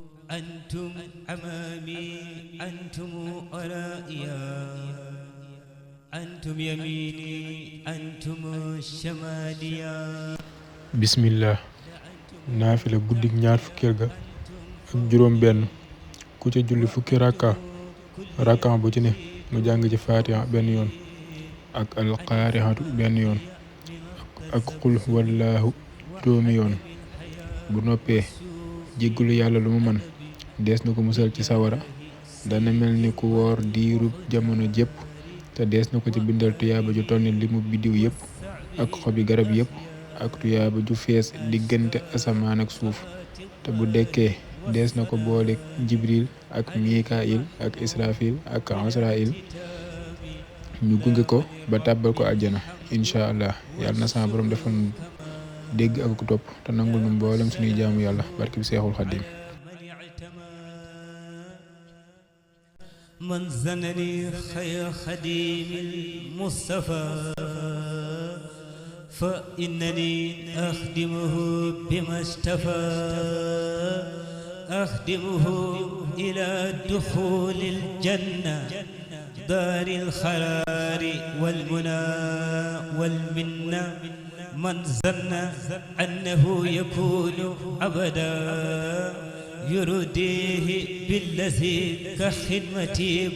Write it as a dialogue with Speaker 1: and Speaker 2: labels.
Speaker 1: أنتم أمامي أنتم ورائيا أنتم يميني أنتم شماليا
Speaker 2: bismillah naafila guddik ñaar fukkeel ga ak juróom benn ku ca julli fukki rakka bu ci ne mu jàng ci fatiha benn yoon ak alqaarixatu benn yoon ak qul huwallaahu juróomi yoon bu noppee jéggalu yàlla lu mu man dees na ko musal ci sawara dana mel ni ku woor diirub jamono jépp te dees na ko ci bindal tuyaaba ju toll ni limu biddiw yépp ak xobi garab yépp ak tuyaaba ju fees diggante asamaan ak suuf te bu dekkee dees na ko boole jibril ak mikail ak israfil ak asrail ñu gunge ko ba tàbbal ko àjjana incha allah yàlla na sama borom defal nu dégg ak topp te nangul nu mboolem suñuy jaamu yàlla barke bi seexul xaddim
Speaker 1: من زنني خير خديم المصطفى فإنني أخدمه بما اشتفى أخدمه إلى دخول الجنة دار الخيار والمنى والمنة من ظن أنه يكون أبدا يرديه بالذي كخدمتي